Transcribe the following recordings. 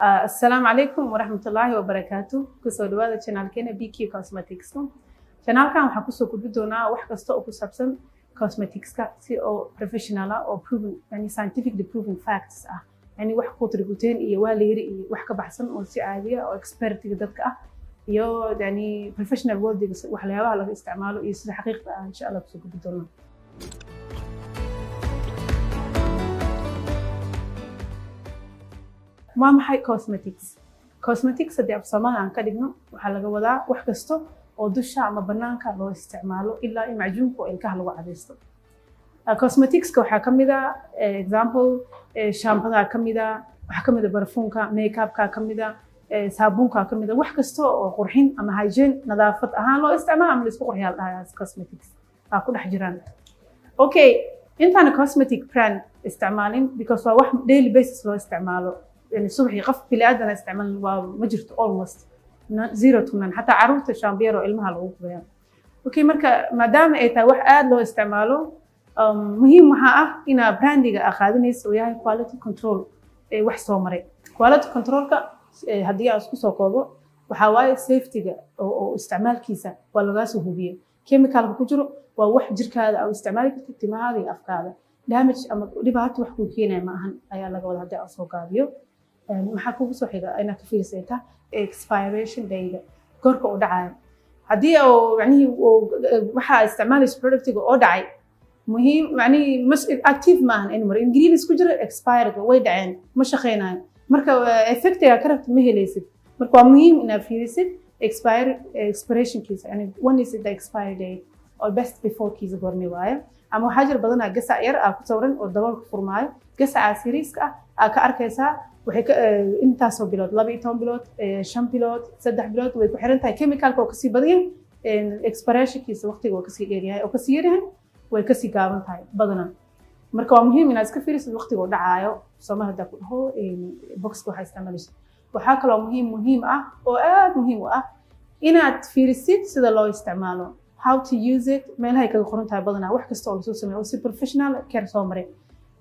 Asalaamu calaykum waraxmatullaahi wabarakaatu. Kusoo dhawaada channelkeena BQ Cosmetics. Channelkan waxaan kusoo gudbi doonaa wax kasta oo ku saabsan cosmeticska si oo professional ah oo proven, yani scientifically proven facts ah, yani wax kutriguteen iyo waa la yiri iyo wax ka baxsan oo si caadiya oo expertiga dadka ah iyo yani professional worldiga waxyaabaha laga isticmaalo iyo sida xaqiiqda ah insha Allah kusoo gudbi doonaa. Waa maxay cosmetics? Cosmetics haddii af Soomaali aan ka dhigno, waxaa laga wadaa wax kasta oo dusha ama banaanka loo isticmaalo, ilaa in macjuunka oo ilkaha lagu cadaysto. Cosmeticska waxaa ka mid a, example, shaambadaa ka mid a, waxaa ka mid a barafuunka, makeupka ka mid a, saabuunka ka mid a, wax kasta oo qurxin ama hygiene, nadaafad ahaan loo isticmaalo ama laisku qurxiyaa la dhahayaa cosmetics aa ku dhex jiraan. Okay, intaana cosmetic brand isticmaalin, because waa wax daily basis loo isticmaalo, yani subaxii qof bini'aadana isticmaalin waa ma jirto, almost zero to none, xataa caruurta shaambiyar oo ilmaha lagu qubeeya. Okay, marka maadaama ay tahay wax aad loo isticmaalo, muhiim waxaa ah inaa brandiga aa qaadanaysa uu yahay quality control ee wax soo maray. Quality controlka haddii aan isku soo koobo, waxaa waaye safetyga oo isticmaalkiisa waa lagaa soo hubiyey, chemicalka ku jiro waa wax jirkaada aa isticmaali kartid, timahaada iyo afkaada damage ama dhibaato wax kuu keenaya ma ahan ayaa laga wada haddii aan soo gaabiyo. Maxaa kugu soo xiga inaad ka fiirsata? Expiration dayga, goorka uu dhacayo. Haddii oo macnihii waxaa isticmaalaysa productiga oo dhacay, muhiim macnihii mas active ma ahan anymore, ingredients ku jira expired way dhaceen, ma shaqeynayo, marka effectiga ka rabta ma helaysid. Marka waa muhiim inaad fiirisid expire expirationkiisa, yani when is the expiry date or best before kiisa goormay waaye. Ama waxaa jira badanaa gasac yar aa ku sawiran oo daboolka furmaayo, gasacaas yariiska ah aa ka arkaysaa waxay ka intaasoo bilood, 12 bilood, 5 bilood, 3 bilood, way ku xiran tahay. Chemicalka oo kasii badan yahay expirationkiisa waqtiga waa kasii dheeryahay, oo kasii yaryahay way kasii gaaban tahay badanaa. Marka waa muhiim inaad iska fiirisid waqtiga uu dhacaayo sooma haddaa ku dhaho boxka waxaa isticmaalaysa. Waxaa kaloo muhiim ah oo aad muhiim u ah inaad fiirisid sida loo isticmaalo, how to use it. Meelahay kaga qoran tahay badanaa wax kasta oo lasoo sameeyo oo si professional care soo maray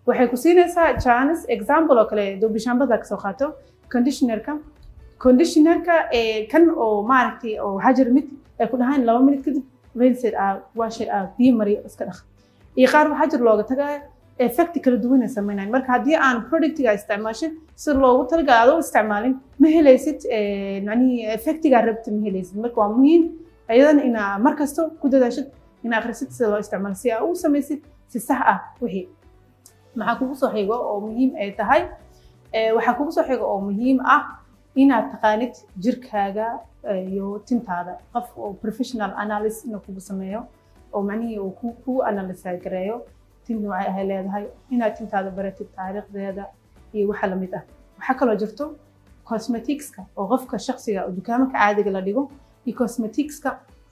waxay ku siinaysaa chance. Example oo kale, duubishaambada kasoo qaato, conditionerka kan oo maaragtay oo waxaa jira mid ay ku dhahaan 2 minute kadib rinse it out, wash it out, biyo mariyo, iska dhaq, iyo qaar waxaa jira looga tagayo, effect kala duwan ay sameynayaan. Marka haddii aan productiga isticmaashin si loogu talagalay adoo isticmaalin, ma helaysid macnihii effectigaa rabta ma helaysid. Marka waa muhiim ayadana inaa mar kasto ku dadaashid inaa akhrisid sida loo isticmaalo si aa u samaysid si sax ah wixii. Maxaa kugu soo xigo oo muhiim ay tahay? Waxaa kugu soo xigo oo muhiim ah inaad taqaanid jirkaaga iyo tintaada, qof oo professional analysis inuu kugu sameeyo oo macnihii uu kugu analyse gareeyo tin noocay ahay leedahay, inaad tintaada baratid taariikhdeeda iyo waxa lamid ah. Waxaa kaloo jirto cosmeticska oo qofka shakhsiga oo dukaamaka caadiga la dhigo iyo cosmeticska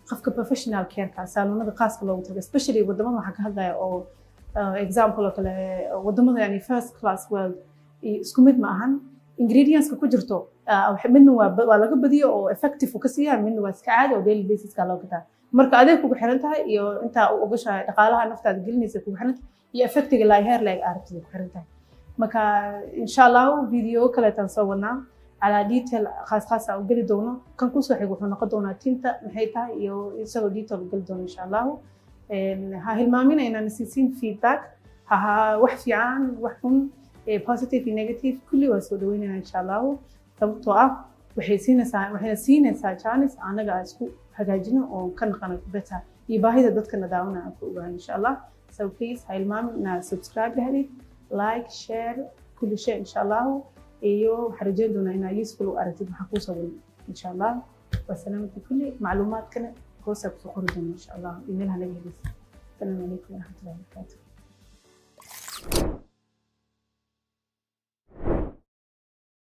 qofka professional careka saalonada khaaska loogu talagalay, especially wadamada waxaan ka hadlaya oo example oo kale wadamada yani first class world iyo isku mid ma ahan ingredientska ku jirto. Midna waa laga badiyo oo effective uu kasii yahay, midna waa iska caadi oo daily basiska loo gataa. Marka adeeg kugu xiran tahay iyo intaa u ogashahay dhaqaalaha naftaada gelinaysa kugu xiran tahay iyo effectiga laa heer leeg aragtida ku xiran tahay. Marka insha Allahu video kaleetaan soo wadnaa calaa detail khaas khaas aan u geli doono. Kan kusoo xigo wuxuu noqon doonaa tinta maxay tahay iyo isagoo detail u geli doono insha Allahu. Ha hilmaamina inaan siisiin feedback, ha wax fiican, wax xun, positive iyo negative kulli waa soo dhaweynayna insha Allahu, sababtoo ah waxay siinaysaa waxayna siinaysaa chance anaga aan isku hagaajino oo ka naqano better iyo baahida dadkana daawana aan ku ogaano insha Allah. So please ha hilmaamin inaad subscribe dhahdid, like, share, kulli shay insha Allahu. Iyo waxaan rajeyn doonaa inaad useful u aragtid waxaan kuusoo wadno insha Allah. Wasalaamati kulli macluumaadkana hoosaa kusoo qori doona insha Allah iyo meelaha naga helaysa. Asalaamu calaykum waraxmatullahi wabarakaatu.